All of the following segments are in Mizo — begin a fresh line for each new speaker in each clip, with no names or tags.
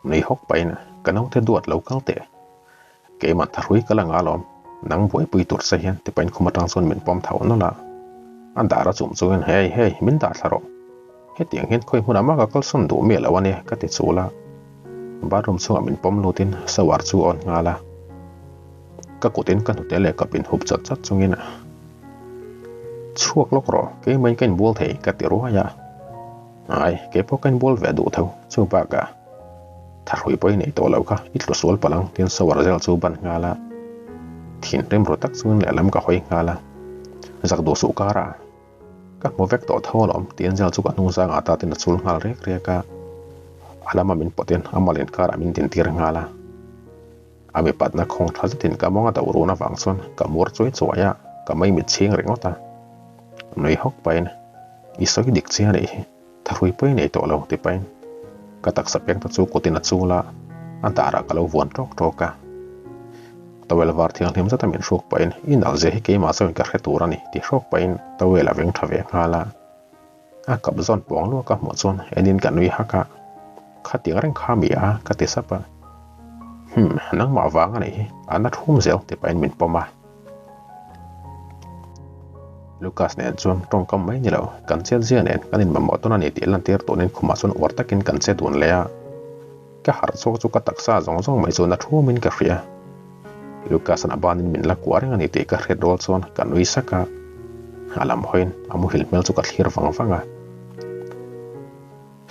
Nui hawk pahin ka naute duat lo kal teh. Keimah thahrui ka la nga alawm, nang buaipui tur che hian tipain khum atang chuan min pawm tho nawlh a. A dar a chum chungin Hey, hey, min dah thla rawh. Hetiang hian khawi hmunah mah ka kalsawn duh miah lo a nia ka ti chul a. Bathroom chungah min pawm lutin shower chu a on nghal a. Ka kutin ka hnute leh kap inhup chat chat chungin Chhuak lawk rawh, keimahin ka inbual thei ka ti ruai a. Ai, kei pawh ka inbual ve duh tho, chu bakah thahrui pawh i nei tawh loh kha, i tlu sual palh ang tiin shower zel chu ban nghal a. Thinrim ru tak chungin lehlam ka hawi nghal a, zak duh suh karah ka hmu vek tawh tho alawm tiin zel chu ka hnung zangah tatin a chul nghal rek rek a, a lama min pawtin a mal inkarah min dintir nghal a. A mipatna khawng tha zetin ka mawng a do run avang chuan ka mur chuai chuai a, ka mei mit chhing ringawt a. Nui hawk pahin, I sawi dik che a nih hi, thahrui pawh i nei tawh lo ti pahin ka taksa peng te chu kutin a chul a, a darah ka lo vuan tawk tawk a. Towel var thianghlim zeta min hruk pahin, I nalh zia hi keimah zawin ka hre tur a ni ti hrawk pahin towel a veng tha ve nghal a. A kap zawn puang luak a hmuh chuan enin ka nui hak a, Khatiang reng kha mi a? ka ti sap a. Hum, nangmah vang a nih hi, a na thum zel ti pahin min pawm a. Lucas nen chuan tawngkam mai ni lo, kan chet zia nen kan inmamawh tawn a ni tih lantir tunin khumah chuan uar takin kan che dun leh a. Ka harh chhuak chu ka taksa zawng zawng mai chu na thumin ka hria. Lucas-a'n a banin min la kuah reng a ni tih ka hriat rual chuan ka nui sak a, a lam hawiin a muhil hmel chu ka thlir vang vang a.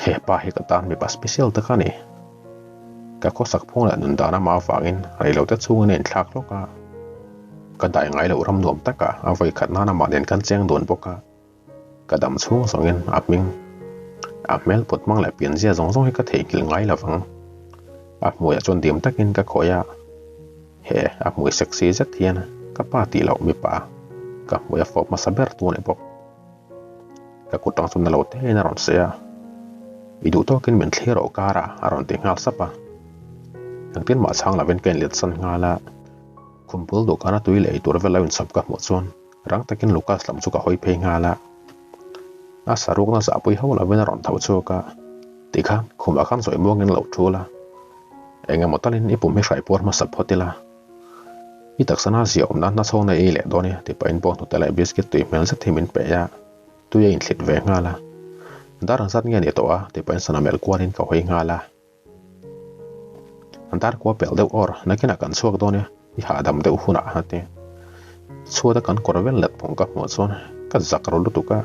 He pa hi ka tan mipa special tak a ni. Ka khawsak phung leh nun dan amah avangin reilote chhungin a inthlak hlawk a. Ka dai ngai loh ram nuam takah a vawi khat nan amah nen kan cheng dun bawk a. Ka dam chhung zawngin a hming, a hmel put hmang leh pianzia zawng zawng hi ka theihnghilh ngai lo vang. A hmuiah chuan dim takin ka khawih a, he a hmui sexy zet hian ka pa tih loh mipa ka hmui a fawp hmasa ber tu a ni bawk. Ka kut tang chu na lo tein a rawn sawi a, I duh tawkin min thlir rawh kara a rawn ti nghal sap a. Engtin mah chhang lovin ka inletsan nghal a, khum bul dawhkana tui leh eitur vel lo inchhawp ka hmuh chuan Rang takin Lucas lam chu ka hawi phei nghal a, a sarukna zahpui ho lovin a rawn tho chhuak a, Tikhan khumah khan sawi muangin lo thul a, eng emaw talin i pum hi hrai puar hmasa phawt ila, i taksana zia awm nan hnathawkna i ei leh dawn e ti pahin pawh hnute leh biscuit tui hmel zet hi min pe a, tui a inthlit ve nghal a, Dar ang zat nge ni tawh a ti pahin sana melh kualin ka hawi nghal a. An dar kua pel deuh awr, nakinah kan chhuak dawn e, i hahdam deuh hunah a ti. Chhuata kan kawr vel let phung ka hmuh chuan ka zak ru lutuk a,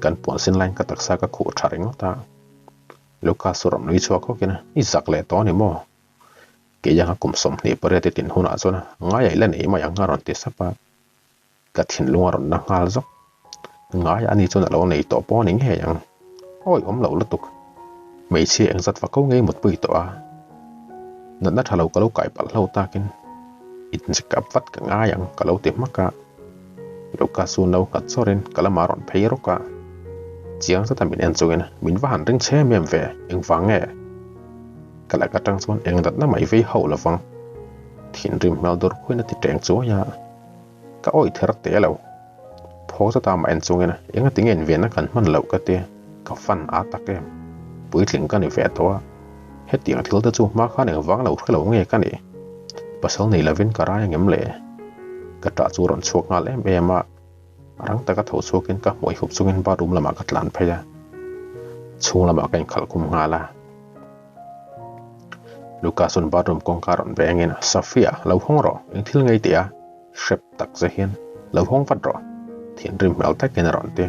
kan puan sin laiin ka taksa ka khuh tha ringawt a. Lucas chu rawn nui chhuak hawkin, I zak leh tawh a ni maw? Kei anga kum 28 i tin hunah chuan ngai a i la nei mai ang a rawn ti sap a. Ka thinlung a rawn na nghal zawk. Ngai a ni chuan a lo nei tawh pawh a ni ngei ang. Awi awm lo lutuk. Hmeichhia engzat va ko ngei mutpui tawh a. Natna tha lo ka lo kai palh hlo takin inchikap vat ka ngai ang ka lo ti hmak a. Lucas chu no nghat chawrin ka lamah a rawn phei rawk a. Chiang zeta min en chungin min va han ring chhe em em ve, engvang nge? Ka lak atang chuan eng natna mai vei hauh lovang. Thinrim hmel dur khuin a ti teng chuai a. Ka awih ther teh lo. Phawk zata mah en chungin enga tinge invenna kan hman loh ka ti, ka fan a tak em. Puitling ka ni ve tawh a, hetiang thil te chu hma khan engvang lo hre lo nge ka nih? Pasal nei lovin ka rai angem le? Ka ṭah chu rawn chhuak nghal em em a, rang taka tho chhuakin ka hmuai hup chungin bathroom lamah ka tlan phei a, chhung lamah ka inkhalh khum nghal a. Lucas chuan bathroom kawngka rawn vengin, Safia, lo hawng rawh, eng thil ngei tih a? Hrep tak che hian, lo hawng vat rawh, thinrim hmel takin a rawn ti.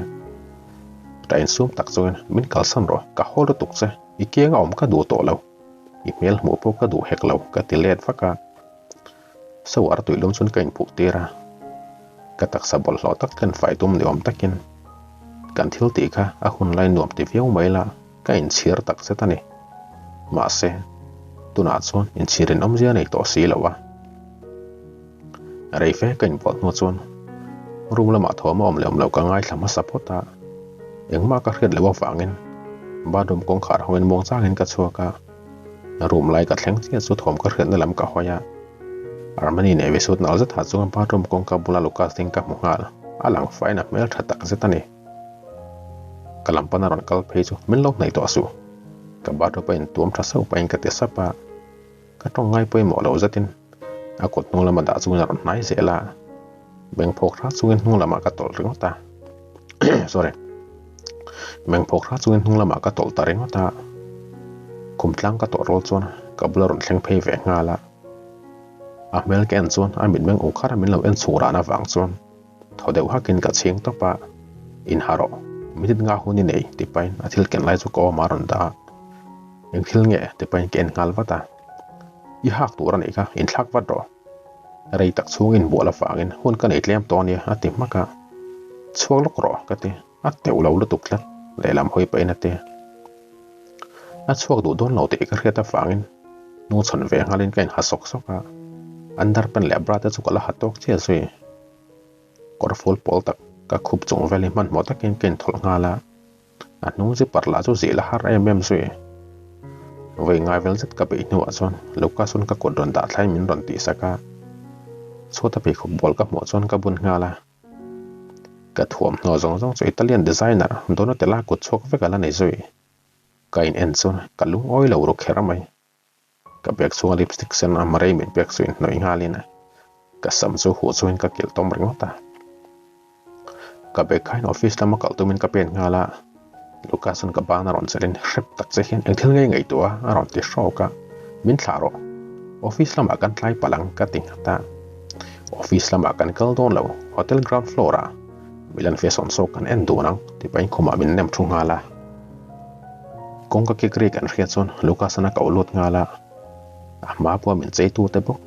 Ka insum tak chungin, Min kalsan rawh, ka haw lutuk che, i kianga awm ka duh tawh lo, i hmel hmuh pawh ka duh hek lo, ka ti let vak a. Shower tuilum chuan ka inphuh tir a, ka taksa bawlhhlawh tak tlen fai tum ni awm takin kan thil tih kha a hun lai nuam ti viau mai la, ka inchhir tak zet a ni. Mahse, tunah chuan inchhir in awmzia nei tawh si lo a. Rei fe ka inbual hnu chuan room lamah thawm a awm leh awm loh ka ngaithla hmasa phawt a, engmah ka hriat loh avangin bathroom kawngkhar hawngin muang changin ka chhuak a, room lai ka thleng chiah chu thawm ka hriatna lam ka hawi a. Armani nei ve sut nal zet ha chunga bathroom kawngka bula Lucas ding ka hmu nghal, a lang faiin a hmeltha tak zet a ni. Ka lam pana rawn kal phei chu min lo hnaih tawh suh. Ka bathrobe a intuam tha sauh pahin ka ti sap a, ka tawng ngai pawimawh lo zetin a kut hnung lama dah chungin a rawn hnai zel a, beng phawk hra chungin hnung lamah ka tawlh ringawt a, sorry, beng phawk hra chungin hnung lamah ka tawlh ta ringawt a, khum tlang ka tawh rual chuan ka bula rawn thleng phei ve nghal a, a hmel ka en chuan a mitmeng uk khar a min lo en chhung ran avang chuan Thaw deuh hakin ka chhing tawp a, Inha rawh, minute nga hun i nei ti pahin a thil ken lai chu ka awm a rawn dah a. Eng thil nge ti pahin ka en nghal vat a. I hak tur a nih kha, inthlak vat rawh. Rei tak chhung inbual avangin hun ka nei tlem tawh a nia a ti hmak a. Chhuak lawk rawh ka ti, a teuh lo lutuk tlat lehlam hawi pahin a ti. A chhuak duh dawn lo tih ka hriat avangin hnungchhawn ve nghalin ka inha sawk sawk a, underpant leh bra te chu ka la ha tawk chiah zui. Kawr ful pawl tak ka khup chung vel hi hmanhmawh takin ka inthawlh nghal a, a hnung zipper lah chu zih la har em em zui. Vawi ngai vel zet ka beih hnuah chuan Lucas-un ka kut rawn dah thlaiin min rawn tihsak a, chhuata pheikhawk bawl ka hmuh chuan ka bun nghal a. Ka thuamhnaw zawng zawng chu Italian designer Donatella kut chhuak vek a la nei zui. Ka in en chuan ka lungawi lo ru kher mai. Ka bag chhunga lipstick sen a Marei min pek chu inhnawih nghalin ka sam chu huh chungin ka kilh tawm ringawt a. Ka bag khain office lama kalh tumin ka pen nghal a, Lucas chuan ka ban a rawn chelhin hrep tak che hian eng thil ngei ngaihtuah a rawn ti hrawk a, Min thlah rawh, office lamah kan tlai palh ang ka ti nghat a. Office lamah kan kal dawn lo, hotel ground floor ah Milan Fashion Show kan en dun ang ti pahin khumah min nem thu nghal a. Kawngka kik ri kan hriat chuan Lucas-an a koh lut nghal a, a hma pawha min cheitu te bawk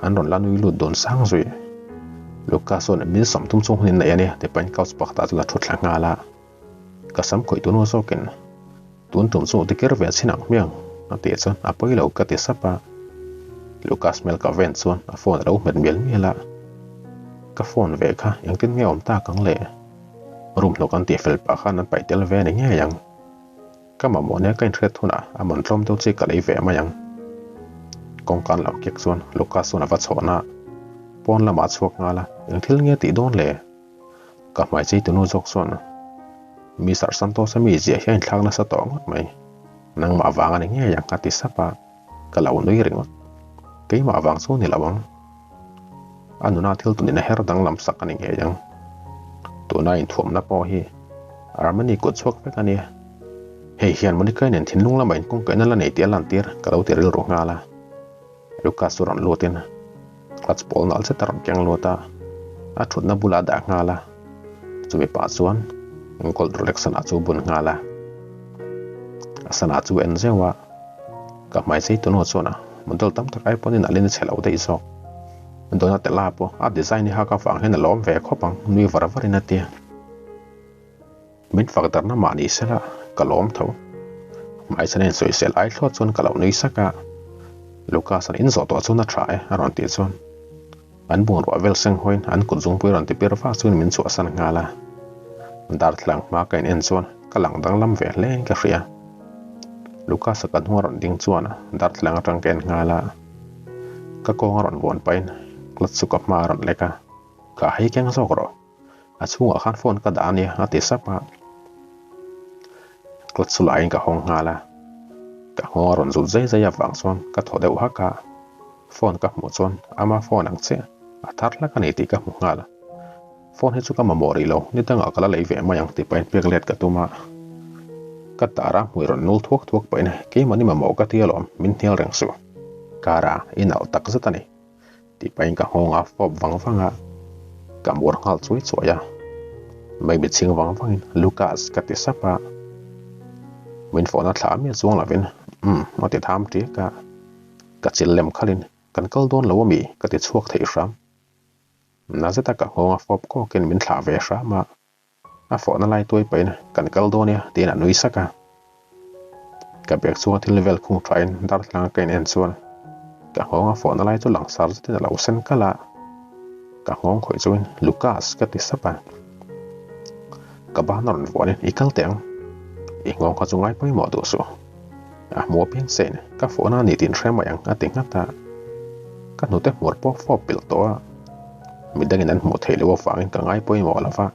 an rawn la nui lut dawn sang zui. Lucas chuan min sawmthum chung hun in nei a ni ti pahin couch pakhatah chuan a thu thla nghal a. Ka sam khawih tunu zawkin tun tum chu tikir ve chin ang hmiang a tih chuan a pawi lo ka ti sap a. Lucas hmel ka ven chuan a phone a lo hmet mial mial a, ka phone ve kha engtin nge awm tak ang le? Room hnawk an tih fel pah khan an paih tel ve a ni ngei ang. Ka mamawh nia ka inhriat hunah a man tlawm deuh chi ka lei ve mai ang. Kawngka an lo kek chuan Lucas chuan a va chhawn a, pawn lamah a chhuak nghal a, eng thil nge tih dawn le? Ka hmai chei tunu zawk chuan Mister Santos a mi ziah hi a inthlak nasa tawh ngawt mai. Nangmah vang a ni ngei ang a ti sap a, ka lo nui ringawt. Keimah vang chu ni lo ang. A nuna thil tunin a her danglam sak a ni ngei ang. Tuna inthuamna pawh hi Armani kut chhuak vek a nia. Hei hian Monica-i nen thinlung lama inkawngkaihna la nei tih a lantir ka lo ti rilru nghal a. Lucas chu rawn lutin clutch pawl nalh zet a rawn keng lut a, a thutna bulah a dah nghal a. Chumi pah chuan gold Rolex sana chu a bun nghal a. A sana chu a en zeuh a. Ka hmai chei tunu chuan a model tam tak ai pawhin a lin chhe lo daih zawk. Donatella pawh a design hi hak avang hian a lawm ve khawp ang nui var varin a ti. Min fak darna mah ni sela ka lawm tho. Hmai chhan a insawisel ai thluat chuan ka lo nui sak a. Lucas-a'n inzawh tawh chuan a tha e a rawn tih chuan an bungrua vel seng hawiin an kut zungpui rawn ti pir vak chuan min chhuahsan nghal a. Darthlalang hma ka in en chuan ka lang danglam ve hle in ka hria. Lucas-a ka hnung a rawn ding chuan darthlalang atang ka en nghal a. Ka kawng a rawn vuan pahin clutch chu ka hma a rawn lek a, Ka hei keng zawk rawh. A chhungah khan phone ka dah a nia a ti sap a. Clutch chu laiin ka hawng nghal a. Ka nghawng a rawn zut zai zai avang chuan ka thaw deuh hak a. Phone ka hmuh chuan ama phone ang chiah a thar hlak a ni tih ka hmu nghal a. Phone hi chu ka mamawh rih lo, ni dangah ka la lei ve mai ang tih pahin pek let ka tum a. Ka tar a hmui rawn nul thuak thuak pahin keimahni mamawh ka ti alawm min hnial reng suh. Kara i nalh tak zet a ni tih pahin ka nghawng a fawp vang vang a, ka mur nghal chuai chuai a. Mai mitchhing vang vangin Lucas ka ti sap a. Min fawhna thla miah chuang lovin umm a ti tham ṭiak a. Ka chil lem khalin kan kal dawn lo ami ka ti chhuak theih hram. Na zeta ka nghawng a fawp kawkin min thlah ve hram a. A fawhna lai tuai pahin kan kal dawn nia tiin a nui sak a. Ka bag chhunga thil vel khung thain darthlanga ka in en chuan ka nghawng a fawhna lai chu langsar zetin a lo sen kalh a. Ka nghawng khawih chungin Lucas ka ti sap a. Ka ban a rawn vuanin i kal teh ang. I nghawng kha chu ngai pawimawh duh suh. A hmu apiang sein ka fawhna a ni tih in hre mai ang a ti nghat a. Ka hnute hmur pawh fawp pilh tawh a. Midangin an hmuh theih loh avangin ka ngai pawimawh lo va,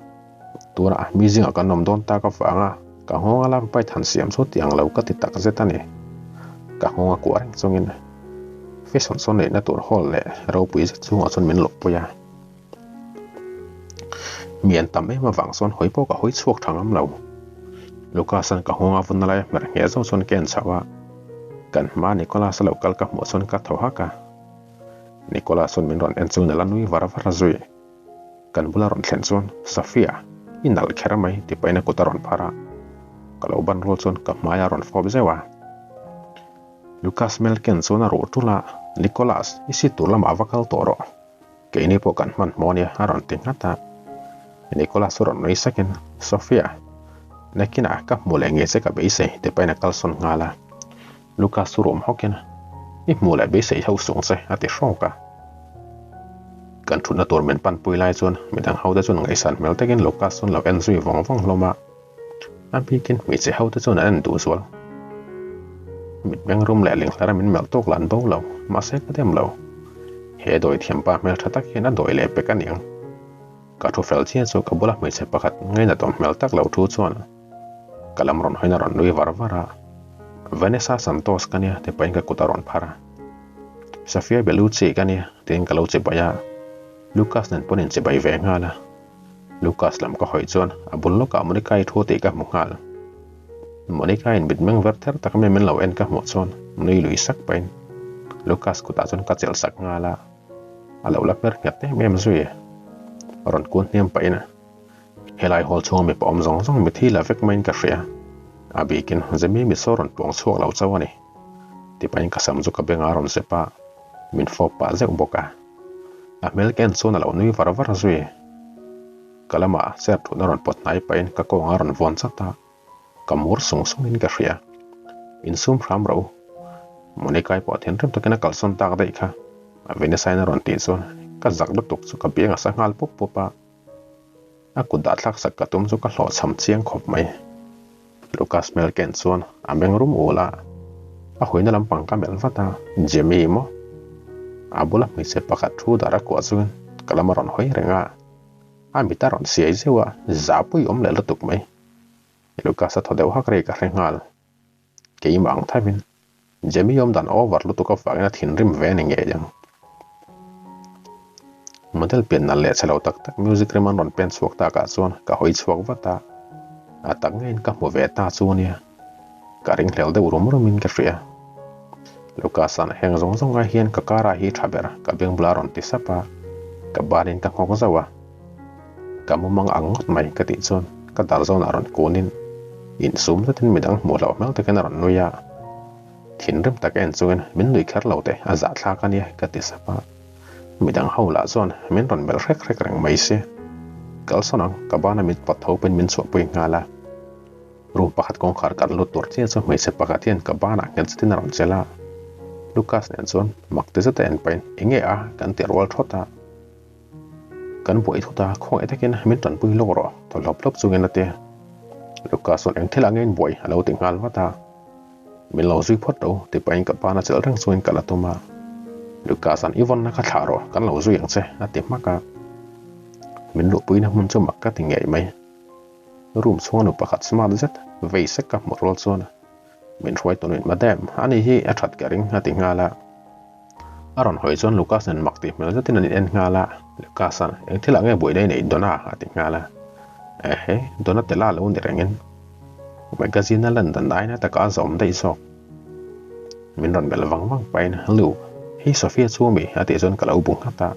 tunah mi zingah kan awm dawn tak avanga Ka nghawnga love bite han siam chu tiang lo ka ti tak zet a ni. Ka nghawnga kuah reng chungin fashion show neihna tur hall leh ropui zet chungah chuan min lawhpui a. Mi an tam em avang chuan hawi pawh ka hawi chhuak tha ngam lo. Lucas-a'n ka nghawnga vunna laia hmer ngheh zawk chuan ka en chhoh a, kan hmaa Nicholas-a lo kal ka hmuh chuan ka thaw hak a. Nicholas chuan min rawn en chu nala nui var var a zui. Kan bula rawn thlen chuan, Safia, i nalh kher mai ti pahin a kut a rawn phar a. Ka lo ban rual chuan ka hmai a rawn fawp zeuh a. Lucas Melken chuan a ruh tul a, Nicholas, i sit tur lamah va kal tawh rawh. Keini pawh kan hmanhmawh ania a rawn ti nghat a. Nicholas chu rawn nui sakin, Sofia, nakinah ka hmu leh nge che ka beisei ti pahin a kalsawn nghal a. Lucas chu rum hawkin, I hmu leh beisei ho sung che a ti hrawk a. Kan thutna tur min panpui lai chuan midang hote chuan ngaihsan hmel takin Lucas chuan lo en zui vawng vawng hlawm a. A bikin hmeichhe hote chuan an en duh zual. Mitmeng rum leh linghlara min melh tawk lah an bo lo, mahse ka dem lo. He dawi thiampa hmel tha tak hian a dawi leh pek a niang. Ka thu fel chiah chu ka bula hmeichhe pakhat ngainatawm hmel tak lo thu chuan ka lam rawn hawiin a rawn nui var var a. Vanessa Santos ka nia ti pahin ka kut a rawn phar a. Sofia Bellucci ka nia tiin ka lo chibai a, Lucas nen pawn inchibai ve nghal a. Lucas lam ka hawi chuan a bul lawkah Monica-i thu tih ka hmu nghal. Monica-in mitmeng ver ther tak mai min lo en ka hmuh chuan nui lui sak pahin Lucas kutah chuan ka chelh sak nghal a, a lo la hmer nghet em em zui. Rawn kun hniam pahin helai hall chhunga mipa awm zawng zawng mithi la vek maiin ka hria, a bikin Jimmy mitsaw rawn puang chhuak lo chauh a ni. Ti pahin ka sam chu ka bengah a rawn zep a, min fawp pah zeuh bawk a. A hmel ken chuan a lo nui var var zui. Ka lamah chair thutna rawn pawt hnai pahin ka kawng a rawn vuan chat a, ka mur sung sungin ka hria. Insum hram ro. Monica-i pawh thinrim takin a kalsawn tak daih kha. A Vanessa-in a rawn tih chuan ka zak lutuk chu ka biang a sa nghal pup pup a. A kut dah thlak sak ka tum chu ka hlawhchham chiang khawp mai. Lucas hmel ken chuan a meng rum ul a, a huina lampang ka melh vat a, Jimmy maw? A bula hmeichhe pakhat thu dar a kuah chungin ka lam a rawn hawi reng a, a mit a rawn siai zeuh a, zahpui awm leh lutuk mai. Lucas a thaw deuh hak rei ka hre nghal. Keimah ang thavin Jimmy awm dan over lutuk avangin a thinrim ve a ni ngei ang. Model pian nalh leh chhe lo tak tak music rim an rawn pen chhuak takah chuan ka hawi chhuak vat a, a tak ngeiin ka hmu ve ta chu ania. Ka ringhlel deuh rum rumin ka hria. Lucas-a'n heng zawng zawng ai hian ka car-ah hi tha ber ka beng bula rawn ti sap a, ka banin ka nghawk zauh a. Ka mumang ang ngawt mai ka tih chuan ka dar zawnah rawn kunin insum zetin midang hmuh hlauh hmel takin a rawn nui a. Thinrim tak en chungin min nui kher lo teh a zahthlak a nia ka ti sap a. Midang ho lah chuan min rawn melh hrek hrek reng mai si. Kalsawn ang ka bana mit pawt tho pawhin min chhuahpui nghal a. Room pakhat kawngkhar kan lut tur chiah chu hmeichhe pakhat hian ka banah nghet zetin a rawn chelh a. Lucas nen chuan mak ti zeta en pahin enge a kan ti rual thawt a. Kan buai thut a, khawngaih takin min tanpui lawk rawh, thaw hlawp hlawp chungin a ti. Lucas chuan eng thil ah nge in buai a lo ti nghal vat a. Min lo zui phawt lo, ti pahin ka pana chelh reng chungin ka la tum a. Lucas-a'n i vawnna kha thlah rawh, kan lo zui ang che, a ti hmak a. Min luhpuina hmun chu mak ka ti ngei mai. Room chhunga nu pakhat smart zet vei sek ka hmuh rual chuan min hruai tawh nuih madam, ani hi a that ka ring, a ti nghal a. A rawn hawi chuan Lucas nen mak tih hmel zetin an in en nghal a, Lucas-a'n eng thil ah nge buaina i neih Donna? a ti nghal a. Ehe, Donna tela lo ni rengin magazine a lan dan aina taka a zawm daih zawk. Min rawn melh vang vang pahin, Luke, hei Sofia chu ami? a tih chuan ka lo bu nghat a.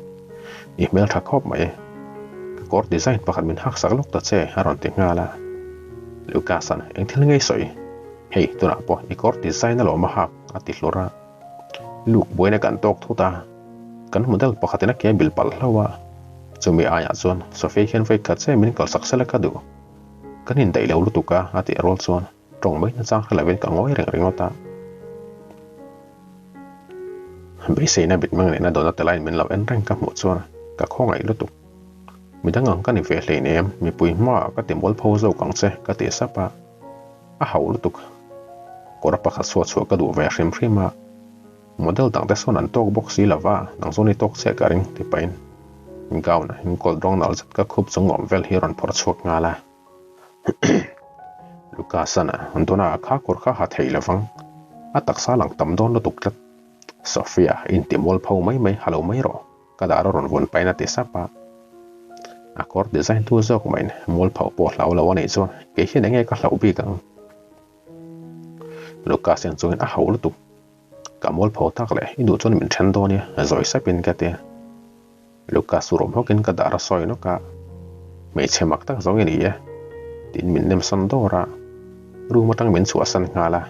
I hmel tha khawp mai. Ka kawr design pakhat min hak sak lawk ta che, a rawn ti nghal a. Lucas-a'n eng thil nge i sawi? Hei, tunah pawh i kawr design alawm a hak, a ti hlur a. Luke buaina kan tawk thut a, kan model pakhatin a ke bil palh hlauh a, chumi aiah chuan Sophie hian vawi khat che min kalsak sela ka duh. Kan indaih lo lutuk a, a tih rual chuan tawng mai nachang hre lovin ka ngawi reng ringawt a. Beiseina mitmeng nena dawna telaiin min lo en reng ka hmuh chuan ka khawngaih lutuk. Midang ang ka ni ve hleinem, mipui hmaah ka ti mualpho zawk ang che, ka ti sap a. A hauh lutuk. Kawr pakhat suah chhuah ka duh ve hrim hrim a, model dangte sawn an tawk bawk si lova, nang zawn i tawk chiah ka ring ti pahin gown in gold rawng nalh zet ka khup chung awm vel hi a rawn phawrh chhuak nghal a. Lucas-a'n Donna kha kawr kha ha thei lovang, a taksa lang tam dawn lutuk tlat. Sophia, inti mual pho mai mai ha lo mai rawh, ka dar a rawn vawn pain a ti sap a. A kawr design tu zawk maiin mual pho pawh hlau lo a nih chuan kei hian enge ka hlauh bik ang? Lucas hian chuangin a hauh lutuk. Ka mual pho tak leh i duh chuan min then dawn nia, zawi sapin ka ti a. Lucas rawm hawkin ka dar a sawi nawk a, Hmeichhe mak tak zawng i ni e, tiin min nem sawn dawr a, room atang min chhuahsan nghal a.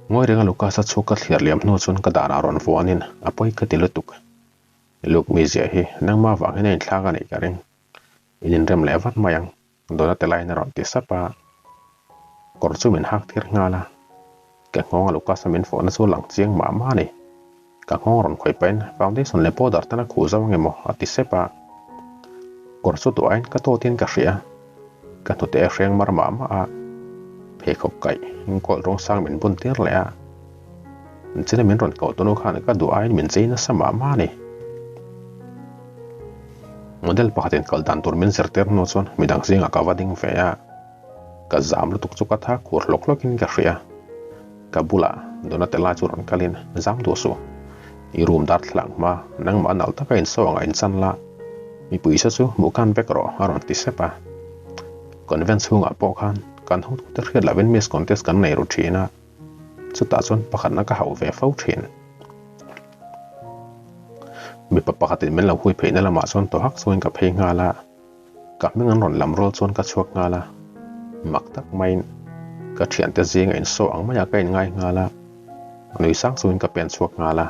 Ngawi renga Lucas-a chhuk ka thlir liam hnu chuan ka darah rawn vuanin a pawi ka ti lutuk. Luke mizia hi nangmah vang hian a inthlak a nih ka ring. In inrem leh vat mai ang, Donatella-in a rawn ti sap a. Kawr chu min hak tir nghal a, ka nghawnga Lucas-a min fawhna chu lang chiang mah mah a ni. Ka nghawng rawn khawih pahin foundation leh powder tan a khuh zo ang emaw a ti sep a. Kawr chu tuahin ka tawtin ka hria, ka hnute a hreng mar mah mah a, pheikhawk kaih gold rawng sang min bun tir leh a. China min rawn koh tunu khan ka duh aiin min chei nasa mah mah a ni. Model pakhatin kal dan tur min zirtir hnu chuan midang zingah ka va ding ve a, ka zam lutuk chu ka tha khur hlawk hlawkin ka hria. Ka bulah Donatella chu rawn kalin zam duh suh, i room darthlalang hma nangmah nalh taka insaw angah inchan la, mipui sa chu hmuh khan vek rawh a rawn ti sep a. Convent chhungah pawh khan kan hotute hriat lovin Miss Contest kan nei ru thin a. Chutah chuan pakhatna ka hauh ve fo thin. Mipa pakhatin min lo hui pheihna lamah chuan tawh hak chungin ka phei nghal a, ka hming an rawn lam rual chuan ka chhuak nghal a, mak tak maiin ka thiante zinga insaw ang maiah ka inngai nghal a, nui sang chungin ka pen chhuak nghal a.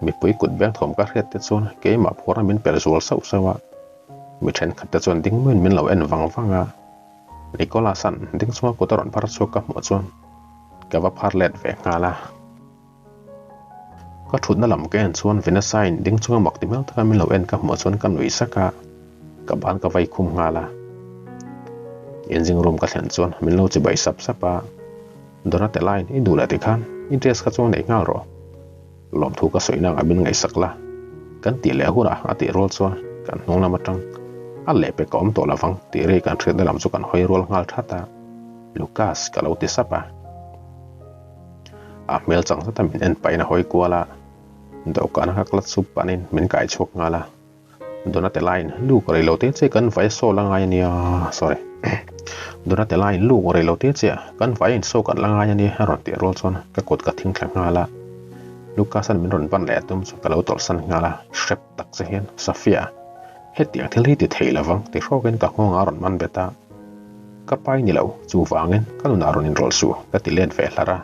Mipui kut beng thawm ka hriat te chuan keimah phurna min per zual sauh sauh a, mi thenkhat te chuan ding muin min lo en vang vang a. Nicholas-a'n ding chunga kut a rawn phar chhuak ka hmuh chuan ka va phar let ve nghal a. Ka thutna lam ka en chuan Vanessa-in ding chunga mak ti hmel taka min lo en ka hmuh chuan ka nui sak a, ka ban ka vai khum nghal a. Engine room ka thlen chuan min lo chibai sap sap a, Donatella-in i duh leh tikhan i dress kha chuan nei nghal rawh. Lawmthu ka sawi nangah min ngaihsak la, kan tih leh hunah a tih rual chuan kan hnung lam atang a lehpek ka awm tawh lovang tih ri kan hriatna lam chu kan hawi rual nghal that a, Lucas ka lo ti sap a. A hmel chang zata min en pahin a hawi kual a, dawhkana ka klat sup panin min kai chhuak nghal a. Donatella-in Luke rei lo te che kan vai saw la ngai a nia, sorry, Donatella-in Luke rei lo te che kan vai in saw kan la ngai a nia a rawn tih rual chuan ka kut ka thing thla nghal a. Lucas-a'n min rawn ban leh a tum chu ka lo tawlhsan nghal a, hrep tak che hian, Sofia, hetiang thil hi ti thei lovang ti hrawkin ka nghawngah a rawn man bet a. Ka pai ni lo, chuvangin ka nunah rawn inrawlh suh ka ti let ve hlar a.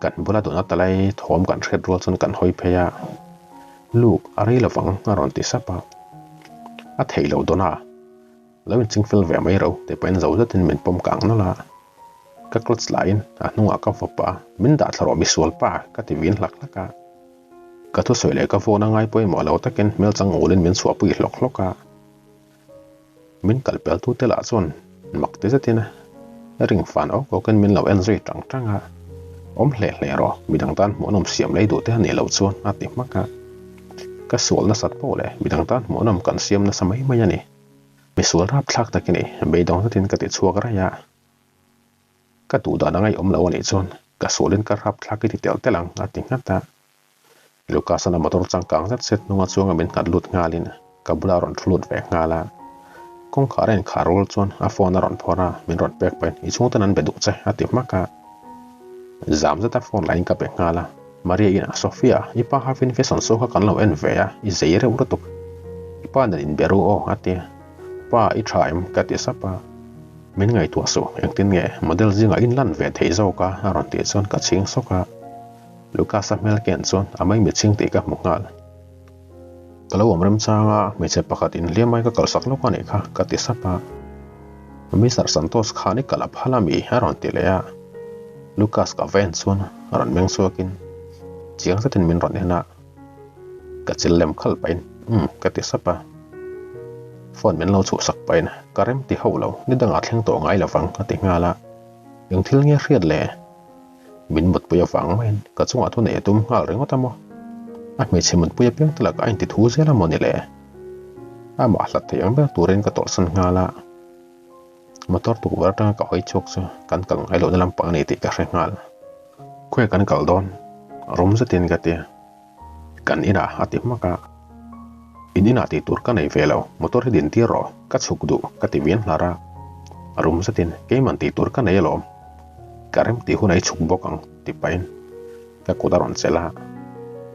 Kan bula Donatella-i thawm kan hriat rual chuan kan hawi phei a, Luke, a rei lovang a rawn ti sap a. A theih loh Donna, lo inching fel ve mai ro tih pahin zo zetin min pawm kang nawlh a. Ka clutch lahin a hnungah ka vawp a, min dah thla rawh misual pa ka ti vin hlak hlak a. Ka thusawi leh ka phone a ngai pawimawh lo takin hmel chang ulin min chhuahpui hlawk hlawk a. Min kal pel tu te lah chuan mak ti zetin ring fan awk awkin min lo en zui tang tang a, Awm hle hle rawh, midang tan hmuhnawm siam lei duh te a nih loh chuan a ti hmak a. Ka sual nasat pawh leh midang tan hmuhnawm kan siam nasa mai mai a ni. Misual rapthlak takin i beidawng zetin ka ti chhuak raih a. Ka duh dan a ngaihawm lo a nih chuan ka sualin ka rapthlak i ti telh telh ang a ti nghat a. Lucas-a'n a motor changkang zet zet hnunga chuanga min nghat lut nghalin ka bulah a rawn thu lut ve nghal a. Kawngkhar a inkhar rual chuan a phone a rawn phawrh a, min rawn pek pahin i chhungten an be duh che a ti hmak a. Zam zeta phone lahin ka pe nghal a, Maria inah Sophia, i pa havin fashion show kha kan lo en ve a, i zei reuh lutuk. I pa nen inbe ru aw a ti a. Pa, i tha em? ka ti sap a. Min ngaihtuah suh, engtin nge model zingah in lan ve theih zawk a? a rawn tih chuan ka chhing sawk a. Lucas-a hmel ken chuan a mai mitchhing tih ka hmu nghal. Ka lo awm remchang a, hmeichhe pakhat inhliam ai ka kalsak lawk a nih kha, ka ti sap a. Mister Santos khan i kal a phal a mi? a rawn ti leh a. Lucas ka va en chuan a rawn meng chhuakin chiang zetin min rawn en a. Ka chil lem khalh pahin umm ka ti sap a. Phone min lo chhuhsak pahin ka rem ti hauh lo, ni dangah thleng tawh ngai lovang a ti nghal a. Eng thil nge hriat le? Min mutpui avang maiin ka chungah thu nei a tum nghal ringawt a maw? A hmeichhe mutpui apiang te lakah a inti thu zel a maw ni le? Amah hlat thei ang ber turin ka tawlhsan nghal a. Motor tukverh atanga ka hawi chhuak chu kan kal ngai lohna lampang a ni tih ka hre nghal. Khawiah kan kal dawn? Rum zetin ka ti. Kan inah a ti hmak a. In inah tih tur ka nei ve lo, motor hi din tir rawh, ka chhuk duh ka ti vian hlar a. Rum zetin keiman tih tur ka nei alawm. Ka rem tih hunah i chhuk bawk ang ti pahin ka kut a rawn chelh a.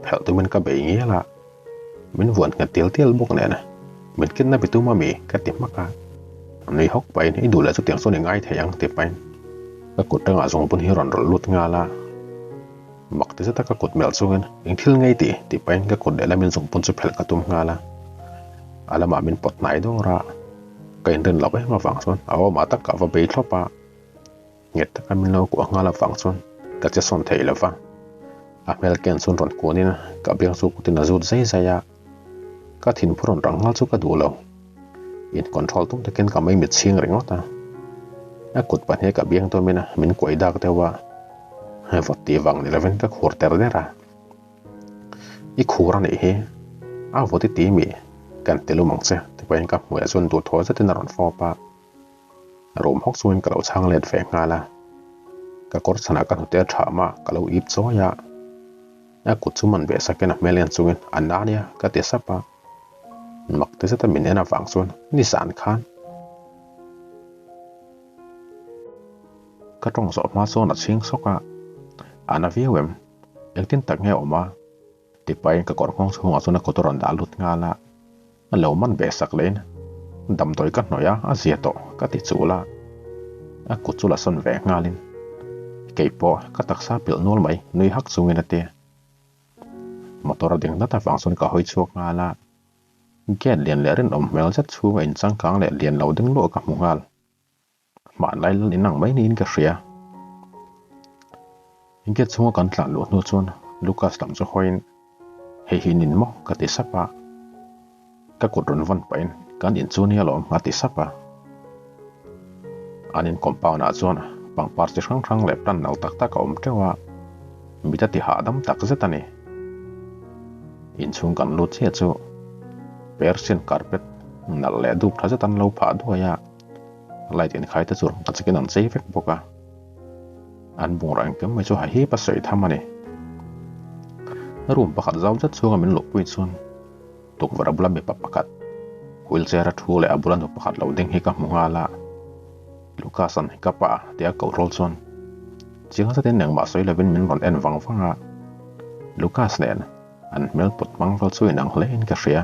Phelh tumin ka bei ngial a. Min vuan nghet tial tial bawk nen min kidnap i tum ami ka ti hmak a. Nui hawk pahin i duh leh chutiang chuan i ngai thei ang ti pahin ka kut tangah zungbun hi rawn rawlh lut nghal a. Mak ti zeta ka kut melh chungin eng thil ngei ti ti pahin ka kut lehlamin zungbun chu phelh ka tum nghal a. A lamah min pawt hnai dawr a, ka inrin loh em avang chuan a awmah tak ka va bei thlawp a. Nghet taka min lo kuah nghal avang chuan ka che sawn thei lo va, a hmel ken chuan rawn kuanin ka biang chu kutin a zut zai zai a, ka thinphu rawn rang nghal chu ka duh lo. In control tum takin ka mai mit chhing ringawt a, a kut pahnih ka biang dawmin min kuai dak deuh a, vawt tih vang ni lovin ka khur ter der a. I khur a nih hi, a vawt i ti mi? Kan ti lum ang che, tipahin ka hmuiah chuan duhthaw zetin a rawn fawp a. Rum hawk chungin ka lo chhang let ve nghal a, ka kawr chhanah ka hnute a tha mah ka lo ip chawi a, a kut chu man ve sakin a hmel en chungin a na nia ka ti sap a, mak ti zeta min en avang chuan nizan khan ka tawng zawh hma chuan a chhing sawk a, a na viau em, engtin tak nge a awm a? Tipain ka kawr nghawng chhungah chuan a kut a rawn dah lut nghal a. A lo man ve sak lehin damdawi ka hnawih a, a zia tawh ka ti chul a. A kut chu la sawn ve nghalin kei pawh ka taksa pilh nual mai nui hak chungin a ti. Motor a ding nat avang chuan ka hawi chhuak nghal a. Gate lian leh rinawm hmel zet chhunga inchangkang leh lian lo ding luah ka hmu nghal. Hmanlai lal in ang mai niin ka hria. Gate chhunga kan tlan luh hnu chuan Lucas lam chu hawiin hei hi nin maw ka ti sap a. Ka kut rawn vawn pahin kan in chu nia lawm a ti sap a. An in compound ah chuan pangpar chi hrang hrang leh plant nal tak tak a awm teuh a, mit a ti hahdam tak zet a ni. Inchhung kan lut chiah chu Persian carpet nalh leh dup tha zet an lo phah duai a. Light inkhai te chu rangka chikin an chei vek bawk a, an bungraw engkim mai chu ha hip a sawi tham a ni. Room pakhat zau zet chhunga min luhpui chuan tukverh a bula mipa pakhat wheelchair a thu leh a bula nu pakhat lo ding hi ka hmu nghal a, Lucas an ka pa tia koh rual chuan chiang zetin engmah sawi lovin min rawn en vang vang a, Lucas nen an hmel put hmang vel chu inang hle in ka hria.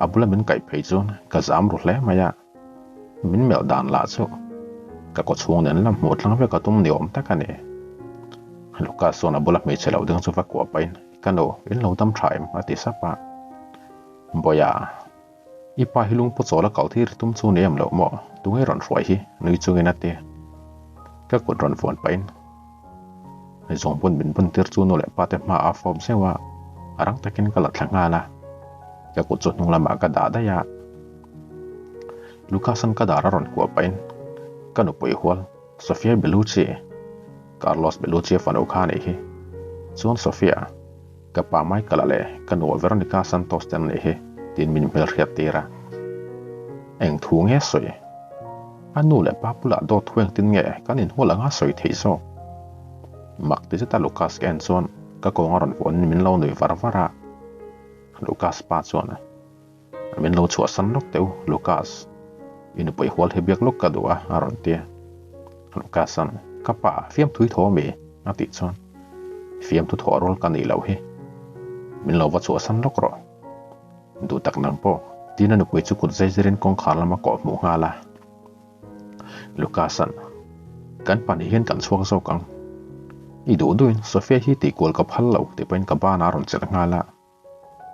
A bula min kaih phei chuan ka zam ru hle mai a, min melh dan lah chu ka kaw chhung nen lam hmuh tlang vek a tum ni awm tak a ni. Lucas chuan a bula hmeichhe lo ding chu va kuah pahin, Ka nu, in lo dam tha em? a ti sap a. Bawia, i pa hi lungpu chawl a kal thir tum chu ni em loh maw? Tunge rawn hruai hi? nui chungin a ti. Ka kut rawn vuan pahin Zawng bun min bun tir chu nu leh pa te hma a fawp zeuh a, a rang takin ka la thla nghal a, ka kut chu hnung lamah ka dah daih a. Lucas-a'n ka dar a rawn kuah pahin ka nupui hual Sofia Bellucci, Carlos Bellucci a fanu kha a nih hi. Chuan Sofia, ka pa Michael-a leh ka nu Veronica Santos te an nih hi tiin min hmelhriat tir a. Eng thu nge sawi? A nu leh pa bulah dawt thu engtin nge kan inhual anga sawi theih zawk? Mak ti zeta Lucas ka en chuan ka kawng a rawn vuanin min lo nuih var var a. Lucas pa chuan, Min lo chhuahsan lawk teh u, Lucas. I nupui hual hi biak lawk ka duh a, a rawn ti a. Lucas-a'n, Ka pa, fiamthui tho ami? a tih chuan, Fiamthu thawh rual ka nih loh hi. Min lo va chhuahsan lawk rawh. Duh tak nang pawh, tiin a nupui chu kut zai zirin kawngkhar lama kawh hmuh nghal a. Lucas-a'n, Kan pahnih hian kan chhuak zawk ang. I duh duhin Sofia hi tih kual ka phal lo tih pawhin ka banah a rawn chelh nghal a.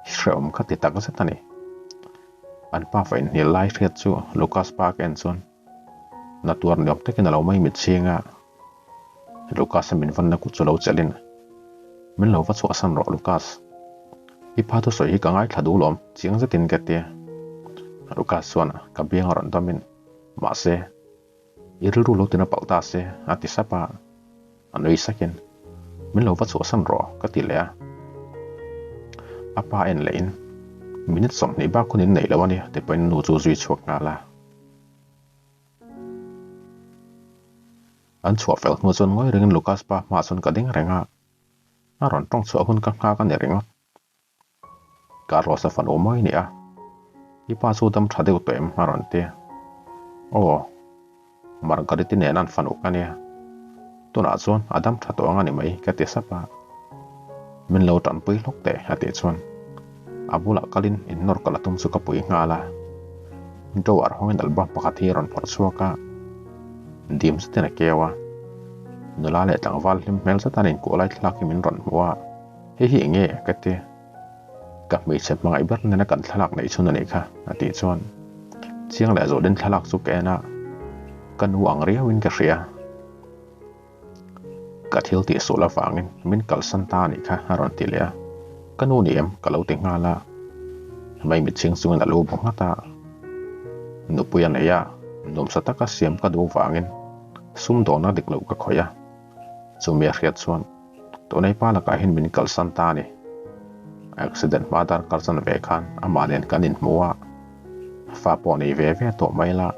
Hrehawm kha ti tak zet a ni. An pa fa inhnial lai hriat chu Lucas pa ka en chuan na tuar ni awm takin a lo mai mitchhing a. Lucas-a min vanna kut chu lo chelhin, Min lo va chhuahsan rawh Lucas. I pa thusawi hi ka ngaithla duh lawm, chiang zetin ka ti. Lucas chuan ka biang a rawn dawmin, Mahse, i rilru lo tina palh ta se, a ti sap a. A nui sakin, Min lo va chhuahsan rawh, ka ti leh a. A pa en lehin, Minute 20 bak hun in neih lo a nia, ti pawhin nu chu zui chhuak nghal a. An chhuah fel hnu chuan ngawi rengin Lucas pa hmaah chuan ka ding reng a, a rawn tawng chhuah hun ka nghak a ni ringawt. Carlos a fanu mawi nia, i pa chu dam tha deuh tawh em? a rawn ti. Aw, Margariti nena an fanu ka nia, tunah chuan a dam tha tawh ang a ni mai ka ti sap a. Min lo tanpui hlawk teh a tih chuan a bulah kalin innawr ka la tum chu ka pui nghal a. Drawer hawngin album pakhat hi a rawn phawrh chhuak a, dim zetin a keu a. Nula leh tlangval hlim hmel zet an inkuah lai thlalak hi min rawn hmu a, hei hi eng nge ka ti. Ka hmeichhe hmangaih ber nena kan thlalak neih chhun a nih kha a tih chuan chiang leh zawhin thlalak chu ka en a, ka nu ang riauin ka hria. Ka thil tih sual avangin min kalsan ta a nih kha a rawn ti leh a, ka nu ni em ka lo ti nghal a, mai mitchhing chungin a lu bu nghat a, nupui a nei a, nuamsa taka siam ka duh vangin sumdawna dik loh ka khawih a, chumi a hriat chuan tunei pa lakah hian min kalsan ta a ni. Accident hma darkar chan ve khan amah nen kan inhmu a, fa pawh nei ve ve tawh mai la.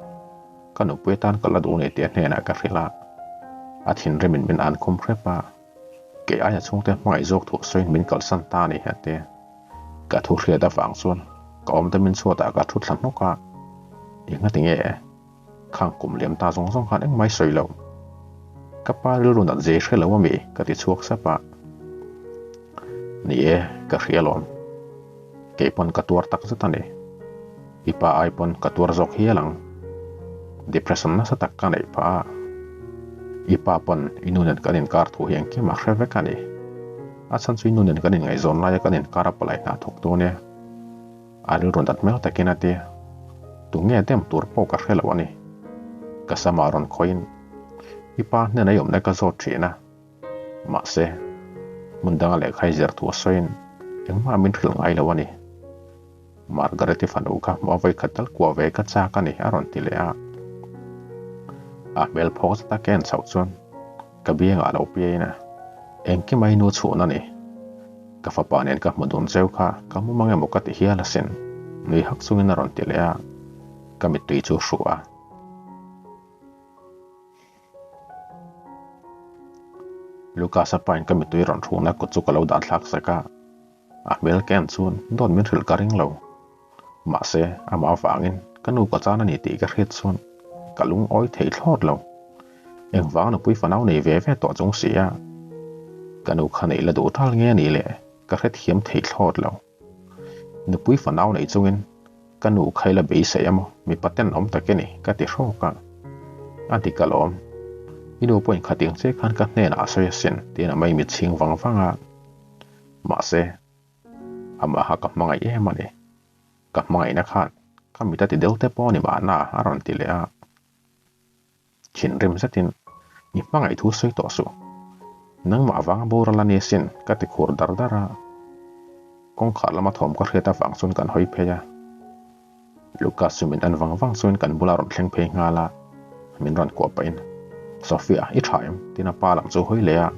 Ka nupui atan ka la duh ni tih a hnenah ka hrilh a, a thinrimin min an khum hrep a, kei aia chhungte hmangaih zawk thuah sawiin min kalsan ta a ni a ti. Ka thu hriat avang chuan ka awm te min chhuatah ka thu thla hnawk a, engati nge khang kum liam ta zawng zawng khan engmah i sawi lo. Ka pa rilru nat zei hre lo ami ka ti chhuak sap a. Ni e, ka hria alawm. Kei pawn ka tuar tak zet a ni. I pa ai pawn ka tuar zawk hial ang. Depression nasa tak ka neih phah a. I pa pawn i nu nen kan inkar thu hi engkim a hre vek a ni. A chhan chu i nu nen kan inngaihzawn laia kan inkar a palai hna thawk dawn e. A rilru nat hmel takin a ti. Tunge dem tur pawh ka hre lo a ni. Ka sama rawn khawiin i pa hnena i awmna ka zawt thin a. Mahse, hmun danga lehkha i zir thu a sawiin engmah min hrilh ngai lo a ni. Margaret-i fanu kha hmuh a vawikhat tal kuah ve ka chak a ni a rawn ti leh a. A hmel phawk zet a ken chhoh chuan ka biangah lo piain a, Engkim a i nu chhun a ni. Ka fapa nen ka hmu dun cheu kha ka mu mang emaw ka ti hial asin nui hak chungin a rawn ti leh a, ka mittui chu hru a. Lucas-a pain ka mittui rawn hrukna kut chu ka lo dah thlak sek a, a hmel ken chuan dawt min hrilh ka ring lo. Mahse, amah avangin ka nu ka chan a ni tih ka hriat chuan ka lungawi thei thlawt lo. Engvang nupui fanau nei ve ve tawh chung si a, ka nu kha neih la duh tal nge a nih le ka hrethiam thei thlawt lo. Nupui fanau nei chungin Ka nu kha ila beisei a maw? Mipa ten awm tak i ni, ka ti hrawk a. A dik alawm. I nu pawhin khatiang che khan ka hnenah a sawi asin, tiin a mai mitchhing vang vang a. Mahse, amaha ka hmangaih em a ni. Ka hmangaihna khan ka mit a ti deuh te pawh a ni mahna, a rawn ti leh a. Thinrim zetin, I hmangaih thu sawi tawh suh. Nangmah avanga boral a ni asin, ka ti khur dar dar a. Kawngkhar lama thawm ka hriat avang chuan kan hawi phei a. Lucas chu min en vang vang chuan kan bula rawn thleng phei nghal a, min rawn kuah pahin, Sophia, i tha em? tiin a pa lam chu hawi leh a.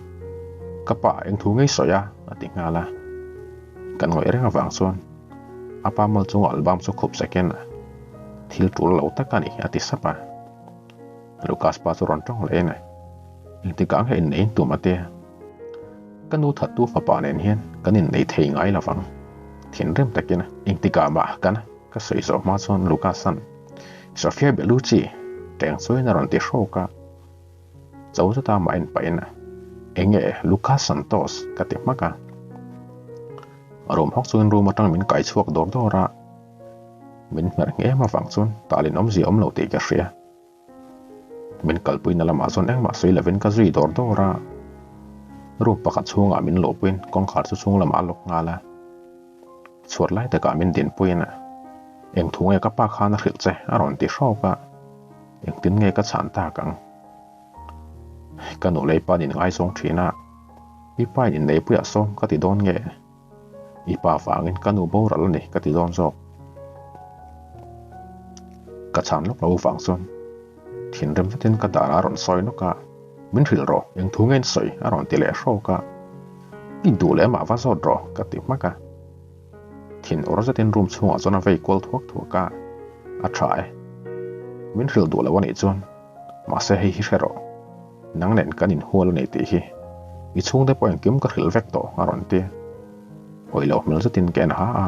Ka pa, eng thu ngei sawi a? a ti nghal a. Kan ngawih reng avang chuan a pa mal chunga album chu khup sakin, Thil tul lo tak a ni, a ti sap a. Lucas pa chu rawn tawng leh in engtikah nge innei in tum a tia. Ka nu thattu fapa nen hian kan innei thei ngai lo vang. Thinrim takin engtikah mah kan ka sawi zawh hma chuan Lucas-a'n Sofia Bellucci teng chuain a rawn ti hrawk a. Cho zeta mah en pahin Enge Lucas Santos ka ti hmak a. Room hawk chungin room atang min kai chhuak dawr dawr a. Min hmer ngem avang chuan talin awmzia awm lo tih ka hria. Min kalpuina lamah chuan engmah sawi lovin ka zui dawr dawr a. Room pakhat chhungah min luhpuiin kawngkhar chu chhung lamah a lock nghal a. Chhuat lai takah min dinpuiin a, Eng thu nge ka pa khan a hrilh che? a rawn ti hrawk a. Engtin nge ka chhan tak ang? Ka nu lei pa'n in ngaizawng thin a, i pain inneipuiah sawm ka ti dawn nge? I pa vangin ka nu boral a ni ka ti dawn zawk. Ka chhan lawk lo vang chuan thinrim zetin ka dar a rawn sawi nawk a, Min hrilh rawh, eng thu nge in sawi? a rawn ti leh hrawk a. I duh leh amah va zawt rawh ka ti hmak a. Thin awr zetin room chhungah chuan a vei kual thuak thuak a, A tha e. Min hrilh duh lo a nih chuan mahse hei hi hre rawh. Nang nen kan inhual a ni tih hi i chhungte pawh engkim ka hrilh vek tawh a rawn ti. Awih loh hmel zetin ka en ha a,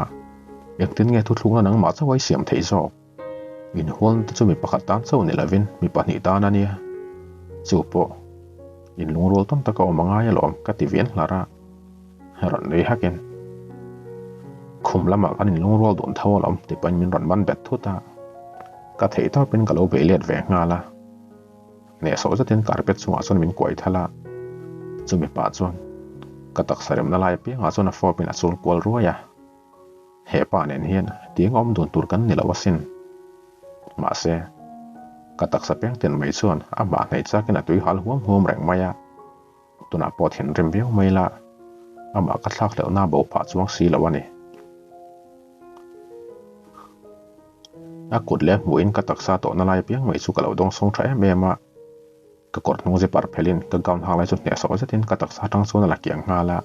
engtin nge thuthlukna nangmah chauh a i siam theih zawk? Inhualna te chu mi pakhat tan chauh ni lovin mi pahnih tan a nia. Chu pawh inlungrual tawn taka awm a ngai alawm ka ti vian hlar a, rawn nui hakin khum lamah kan inlungrual dun tho alawm ti pahin min rawn man bet thut a, ka theih tawpin ka lo bei let ve nghal a. Hnehsawh zetin carpet chungah chuan min kuai thal a, chumi pah chuan ka taksa remna lai apiangah chuan a fawpin a chul kual ruai a. He pa nen hian tiang awm dun tur kan ni lo asin. Mahse, ka taksa peng ten mai chuan amah hnaih chakin a tui hal huam huam reng mai a, tunah pawh thinrim viau mai la, amah ka thlak hleuhna bo phah chuang si lo a ni. A kut leh hmuhin ka taksa tawhna lai apiang mai chu ka lo dawngsawng tha em em a, Ka kawr hnung zipar phelhin ka gown hak lai chu hnehsawh zetin ka taksa atang chuan a la kiang nghal a.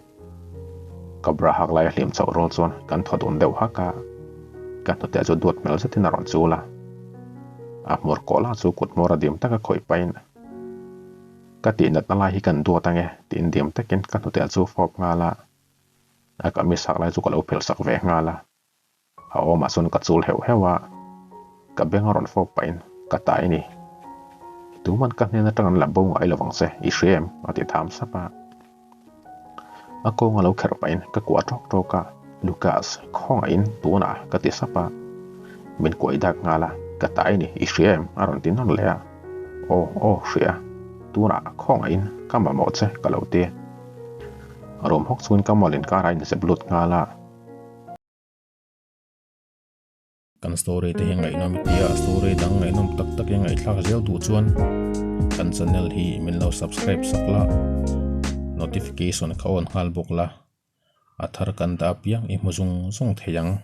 Ka bra hak lai a hlim chauh rual chuan kan thaw dun deuh hak a, ka hnute chu duat hmel zetin a rawn chul a. A hmur kawh lah chu kut hmawr a dim taka khawih pahin ka tihnatna lai hi kan duat ange tiin dim takin ka hnute chu fawp nghal a. A kamis hak lai chu ka lo phelh sak ve nghal a. A awmah chuan ka chul heuh heuh a, ka beng a rawn fawk pahin ka ta i ni. Tuman ka hnen atang an la bo ngai lovang che, i hria em? a ti tham sap a. A kawng a lo kherh pahin ka kuah tawk tawk a, Lucas, khawngaihin tunah ka ti sap a. Min kuai dak nghal a, ka ta i ni, i hria em? a rawn ti nawn leh a. Aw, aw, hria. Tunah khawngaihin ka mamawh che ka lo ti. Rum hawk chungin ka mawlin kar a inzep lut nghal a.
Kan story te hi ngaihnawm i tia, story dang ngaihnawm tak tak i ngaihthlak zel duh chuan kan channel hi min lo subscribe sak la, notification kha on nghal bawk la, a thar kan dah apiang i hmu zung zung thei ang.